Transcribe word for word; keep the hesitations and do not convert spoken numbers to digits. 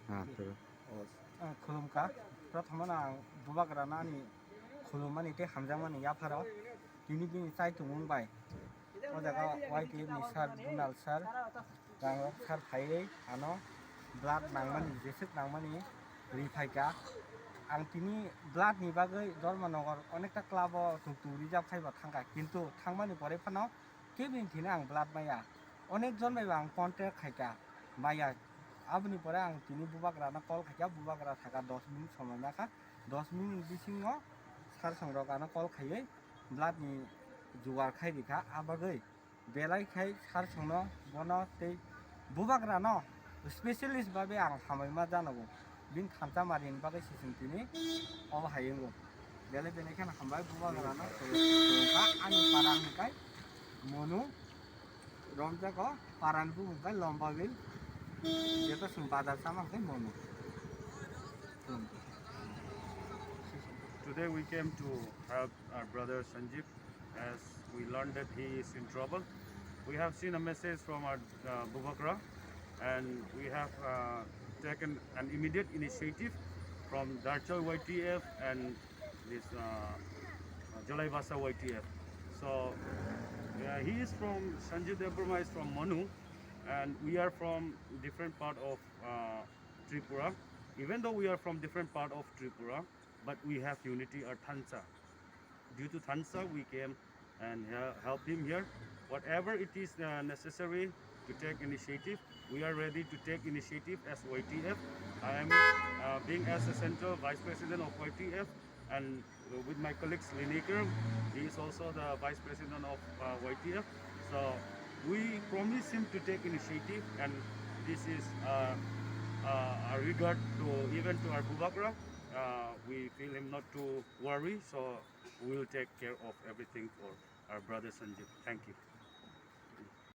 Ah, khulumkha. Prothomano ang bubagrano ani khulumani tei hamjakmani yapharo tini bini chaitumung bai o jaga Y T F ni sir, Donal sir, Rangrok sir phaiwi ano blood nangmani, jeswk nangmani ri phaikha. Ang tini blood ni bagwi Dharmanagar onekta club o tuk tuk rijak phaiba thangkha, kintu thangmani pore phano kebini thini ang blood maya. Onek jon bai ang contact khaikha, maya. Aboni pore ang tini bubagrano call khaikha, bubagra thaka dos minute somoi nakha, dos minute bisingo sir songrok ano call khaiwi blood ni jugar khai rikha. A bagwi belai khai sir songno bono tei bubagrano specialist babe ang hamai ma janogo. Bini thansa marini bagwi sising tini obo hai wngo. Belai belai kheno hambai bubagrano. Ani para hwnkhe Monu, romjago parani bumung khe Lombabil, jeta chwng bazar sama hwnkhe Monu. Today we came to help our brother Sanjeev as we learned that he is in trouble. We have seen a message from our uh, Bubagra, and we have uh, taken an immediate initiative from Darchoi Y T F and this uh, uh, Jalaibasa Y T F. So uh, he is from Sanjeev Debbarma is from Manu, and we are from different part of uh, Tripura. Even though we are from different part of Tripura, but we have unity or thansa. Due to thansa, we came and he- help him here. Whatever it is uh, necessary to take initiative, we are ready to take initiative as Y T F. I am uh, being as a central vice president of Y T F, and uh, with my colleagues Liniker, he is also the vice president of uh, Y T F. So we promise him to take initiative, and this is uh, uh, a regard to even to our Bubagra. Uh, we feel him not to worry, so we will take care of everything for our brother Sanjeev. Thank you.